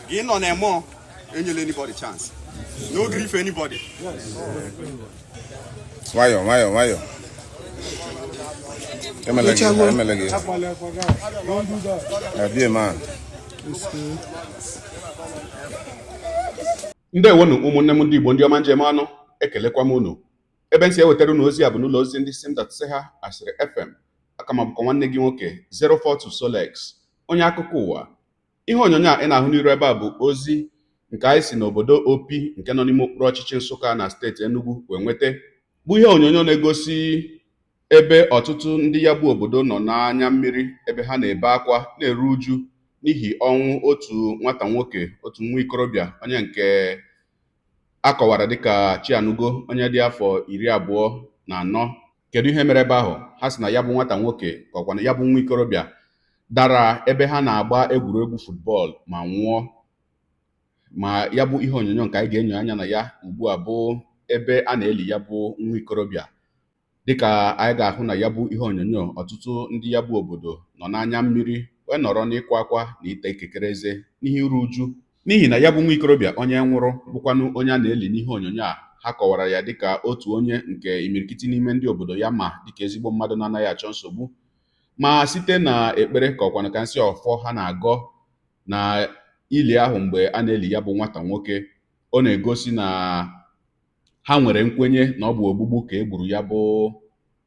Gị nọ na mmụọ, enyela anybody chance. No grief anybody. Nwayọ, nwayọ, nwayọ. Emele gị, emele gị. Na be a man. Ndewonu, ụmụnne m ndị Igbo, ndị ọma njem ọnụ, ekelekwa m unu. Ebe m si ewetara unu ozi a bụ n'ụlọ ozi ndị sim.sị ha Asịrị FM. Aka m bụkwa nwanne gị nwoke 042 Solex, onye akụkọ ụwa. Ihe onyonyo a ị na-ahụ n'iru ebe a bụ ozi nke anyị si n'obodo Opi nke nọ n'ime okpuru ọchịchị Nsụka na steeti Enugu wee nweta, bụ ihe onyonyo na-egosi ebe ọtụtụ ndị ya bụ obodo nọ n'anya mmiri, ebe ha na-ebe akwa, na-eru uju n'ihi ọnwụ otu nwata nwoke, otu nwa ikorobịa, onye nke a kọwara dịka Chianugo, onye dị afọ 24. Kedu ihe mere ebe ahụ? Ha sị na ya bụ nwata nwoke, ka ọkwa na ya bụ nwa ikorobịa, dara ebe ha na-agba egwuregwu football ma nwụọ. Ma ya bụ ihe onyonyo nke anyị ga-enyo anya na ya ugbu a bụ ebe a na-eli ya bụ nwa ikorobịa. Dịka anyị ga-ahụ na ya bụ ihe onyonyo, ọtụtụ ndị ya bụ obodo nọ n'anya mmiri wee nọrọ n'ịkwa akwa na ịta ikikere eze n'ihe iru uju, n'ihi na ya bụ nwa ikorobịa onye nwụrụ bụkwanụ onye a na-eli n'ihe onyonyo a. Ha kọwara ya dịka otu onye nke imirikiti n'ime ndị obodo ya ma dịka ezigbo mmadụ na-anaghị achọ nsogbu. Ma site na ekpere, ka ọkwanụ ka nsị ọfọ ha na-agọ na ili ahụ mgbe a na-eli ya bụ nwata nwoke, ọ na-egosi na ha nwere nkwenye na ọ bụ ogbugbu ka e gburu ya bụ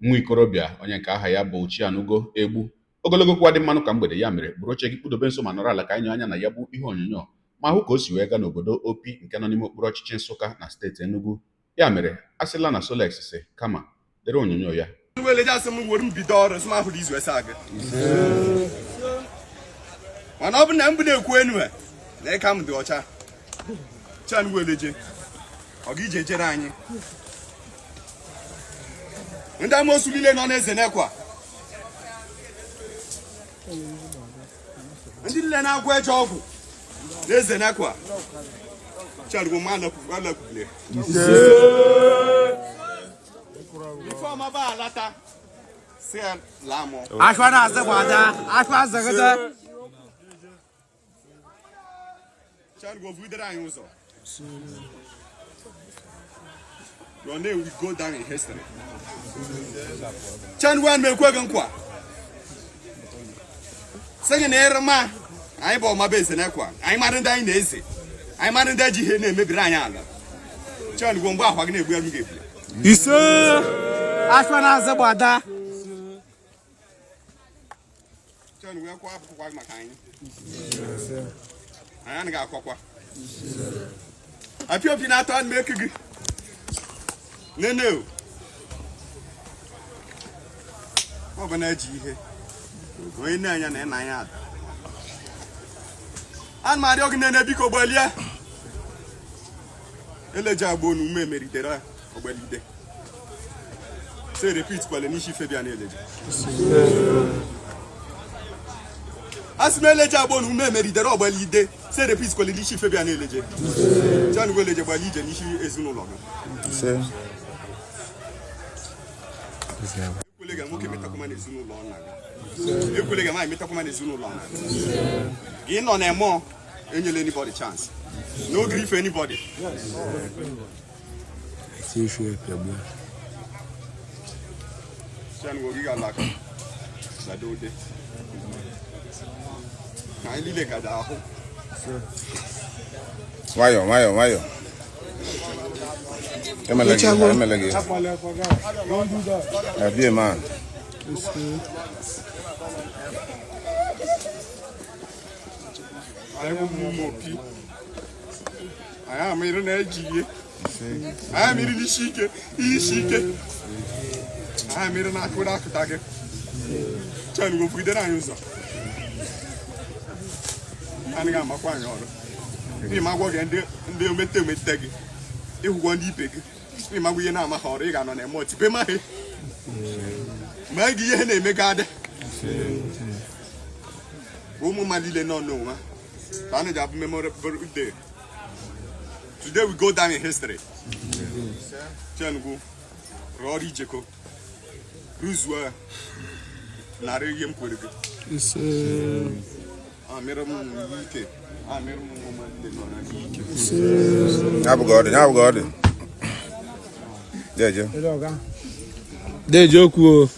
nwa ikorobịa, onye nke aha ya bụ Chianugo Egbu. Ogologo okwu adị mmanụ ka mgbede. Ya mere, buru oche gị, kpụdobe nso ma nọrọ ala ka anyị nyoo anya na ya bụ ihe onyonyo ma hụ ka o si wee gaa n'obodo Opi nke nọ n'ime okpuru ọchịchị Nsụka na steeti Enugu. Ya mere, a sịla na Solex si, kama lere onyonyo ya. Weleje asị m were m bido ọrụ sị m ahụrụ izu ese aga, mana ọ bụ na mbụ na-ekwu enu na ịka m dị ọcha. Chan weleje ọ ga ije jere anyị ndị amosu niile nọ n'eze n'ekwa, ndị niile na-agwọ eje ọgwụ n'eze n'ekwa. Chan ma alakwubile ife ọma ba alata si ya laa mụọ. Ashwa na-azị gbada, ashwa azịgịdị. Chan vudere anyị ụzọ. Your name will go down in history. Chan wan mekwe gị nkwa. Sị gị na ịrụma anyị bụ ọmaba eze n'ekwa. Anyị mara ndị anyị na-eze. Anyị mara ndị eji ihe na-emebiri anyị ala. Chan gwo mgbe ahwa gị na-egbu eru ga-ebule. Ise, ashwa na-azị gbada. Chan wee kwa akwụkwọ maka anyị. Anyị anaghị akwakwa. Apị opi na-atọ anụ eke gị. Nene o. Ọ bụ na-eji ihe. Onye na-anya na ịna anya ada. Ana m arịọ gị, nene, biko gbalie. Eleji agbo na ume meritere ọgbalide. Say repeat kwale n'isi ife bịa na eleji. Asị m eleji agbo na ume meridere ọgbalide. Say repeat kwale n'isi ife bịa na eleje. Chan gwe eleje gbali ije n'isi ezinụlọ gị. Ise. Ekwele ka nwoke metakwa n'ezinụlọ nna gị. Ekwele ka nwaanyị metakwa n'ezinụlọ nna gị. Gị nọ na mmụọ, enyela anybody chance. No grief anybody. Chan wo gị ga-alaka. Sadode. Ka anyị niile ka ahụ. Nwayọ, nwayọ, nwayọ. Emele gị, emele gị. Na be a man. Anyị bụ ụmụ Opi. Anyị amịrị na-eji ihe. Anyị amịrị n'isi ike, ihe isi ike. Anyị amịrị na-akụrụ akụta gị. Chan wepụgidere anyị ụzọ. Anaghị amakwa anyị ọrụ. Ị ma agwọ gị ndị omete omete gị. Ịhụgwọ ndị ibe gị. Ị magwọ ihe na-ama ha ọrụ, ị ga-anọ na-eme otipe ma ha. Ma gị ihe na-eme gị adị. Ụmụ mmadụ niile nọ n'ụwa. Ka a na-eji abụ memorable day. Today we go down in history. Chenugwu rụọ ọrụ ijekọ. Rụzuo ya. Narị ihe m kwere gị. Amịrị m ihe ike. Amịrị m ụmụ ndị nọ na ihe ike. Ya bụ ka ọ dị, ya bụ ka ọ dị. Jeje. Deji okwu o.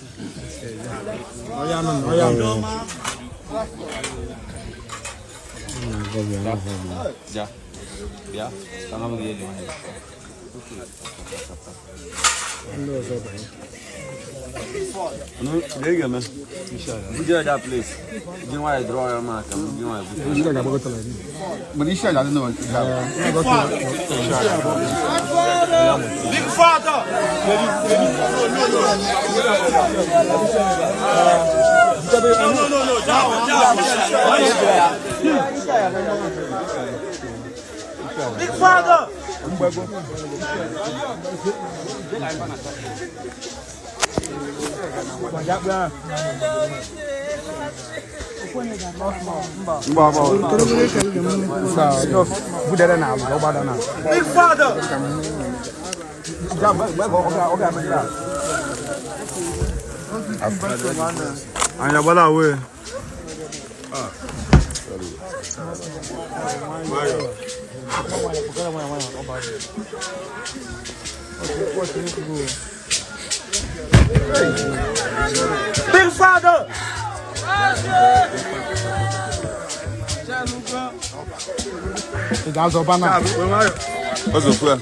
Ọzọ okwu a.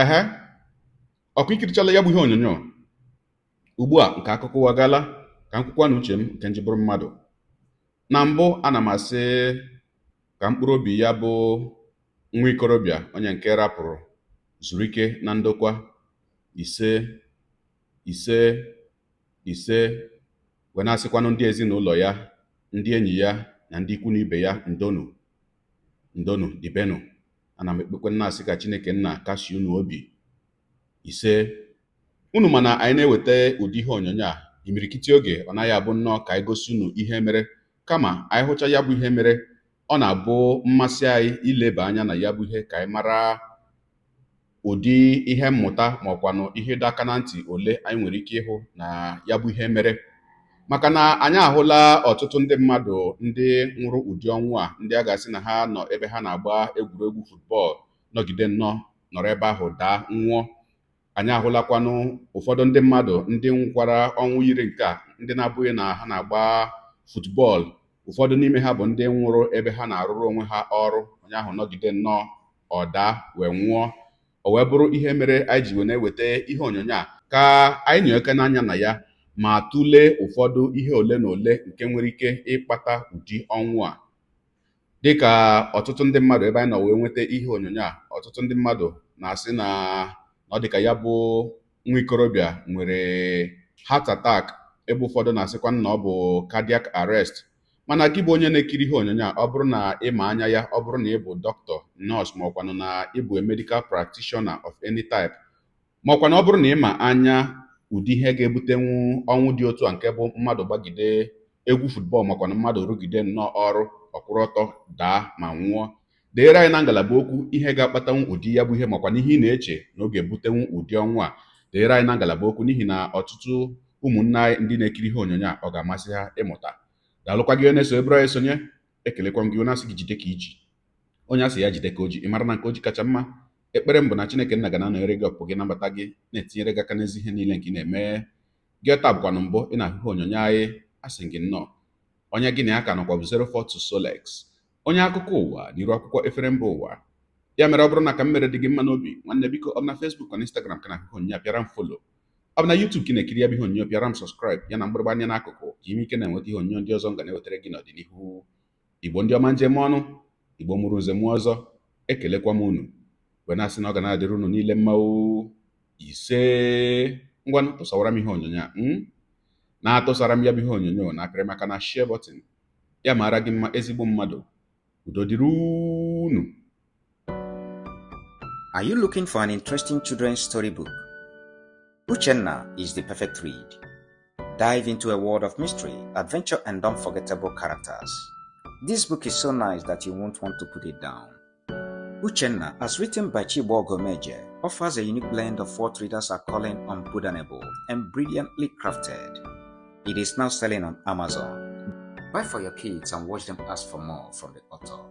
Ehe, ọkụ ikirichala ya bụ ihe onyonyo ugbu a nke akụkọ ụwa gaala ka m kwukwa na uche m nke nji bụrụ mmadụ. Na mbụ ana m asị ka mkpụrụ obi ya bụ nwa ikorobịa onye nke rapụrụ zuru ike na ndokwa. Ise, ise, ise. Wee na-asịkwanụ ndị ezinụlọ ya, ndị enyi ya na ndị ikwu na ibe ya, ndonu, ndonu, dibenu. Ana m ekpekwe na-asị ka Chineke nna kasie unu obi. Ise. Unu mana anyị na-eweta ụdị ihe onyonyo a imirikiti oge, ọ naghị abụ nnọọ ka anyị gosi unu ihe mere, kama anyị hụcha ya bụ ihe mere, ọ na-abụ mmasị anyị ileba anya na ya bụ ihe ka anyị mara ụdị ihe mmụta ma ọkwanụ ihe ịdọ aka na ntị ole anyị nwere ike ịhụ na ya bụ ihe mere. Maka na anyị ahụla ọtụtụ ndị mmadụ ndị nwụrụ ụdị ọnwụ a, ndị a ga-asị na ha nọ ebe ha na-agba egwuregwu futbọọlụ nọgide nnọọ nọrọ ebe ahụ daa nwụọ. Anyị ahụlakwanụ ụfọdụ ndị mmadụ ndị nwụkwara ọnwụ yiri nke a, ndị na-abụghị na ha na-agba futbọọlụ. Ụfọdụ n'ime ha bụ ndị nwụrụ ebe ha na-arụrụ onwe ha ọrụ, onye ahụ nọgide nnọọ ọ daa wee nwụọ. O wee bụrụ ihe mere anyị ji wee na-eweta ihe onyonyo a ka anyị nyoo n'anya na ya ma tụlee ụfọdụ ihe ole na ole nke nwere ike ịkpata ụdị ọnwụ a. Dịka ọtụtụ ndị mmadụ ebe anyị nọ wee nweta ihe onyonyo a, ọtụtụ ndị mmadụ na-asị na ọ dịka ya bụ nwa ikorobịa nwere heart attack, ebe ụfọdụ na-asịkwa na ọ bụ cardiac arrest. Mana gị bụ onye na-ekiri ihe onyonyo a, ọ bụrụ na ị ma anya ya, ọ bụrụ na ị bụ dọkịta, nọọsụ, ma ọkwanụ na ị bụ a medical practitioner of any type, ma ọkwanụ ọ bụrụ na ị ma anya ụdị ihe ga-ebutenwu ọnwụ dị otu a, nke bụ mmadụ gbagide egwu futbọọlụ makwanụ mmadụ rụgide nnọọ ọrụ ọkwụrụ ọtọ daa ma nwụọ, deere anyị na ngalaba okwu ihe ga-akpatanwu ụdị ya bụ ihe, makwa n'ihe ị na-eche na ọ ga-ebutenwu ụdị ọnwụ a. Deere anyị na ngalaba okwu, n'ihi na ọtụtụ ụmụnne anyị ndị na-ekiri ihe onyonyo a, ọ ga-amasị ha ịmụta. Daalụkwa gị onye na-eso ebere anyị esonye. Ekelekwa m gị onye asị gị jide ka iji, onye asị ya jide ka o ji, ị mara na nke o ji kacha mma. Ekpere m bụ na Chineke nna ga na-anọnyere gị, ọpụ gị na mbata gị, na-etinyere gị aka n'ezi ihe niile nke ị na-eme. Gị taa bụkwanụ mbụ ị na-ahụ ihe onyonyo anyị, asị gị nnọọ. Onye gị na ya ka nọkwa bụ 042 Solex, onye akụkọ ụwa n'iru akwụkwọ efere mba ụwa. Ya mere ọ bụrụ na ka m mere dị gị mma n'obi, nwanne biko, ọ bụ na Facebook na Instagram ka na-ahụ ihe onyonyo a, pịara m follow. Ọ bụ na YouTube ka ị na-ekiri ya bụ ihe onyonyo, pịara m subscribe ya na mgbịrịgba anya n'akụkụ, ka ime ike na-enweta ihe onyonyo ndị ọzọ m ga na-ewetara gị n'ọdịnihu. Igbo ndị ọma, njem ọnụ Igbo mụrụ nze mụọ ọzọ, ekelekwa m unu wee na-asị na ọ ga na-adịrị unu niile mma o. Ise. Ngwanụ, tụsawara m ihe onyonyo a, na-atụsara m ya bụ ihe onyonyo na apịrị maka na share button ya. Mara gị mma, ezigbo mmadụ. Udo dịrị unu. Are you looking for an interesting children's storybook? Uchenna is the perfect read. Dive into a world of mystery, adventure, and unforgettable characters. This book is so nice that you won't want to put it down. Uchenna, as written by Chibo Gomeje, offers a unique blend of what readers are calling unputdownable and brilliantly crafted. It is now selling on Amazon. Buy for your kids and watch them ask for more from the author.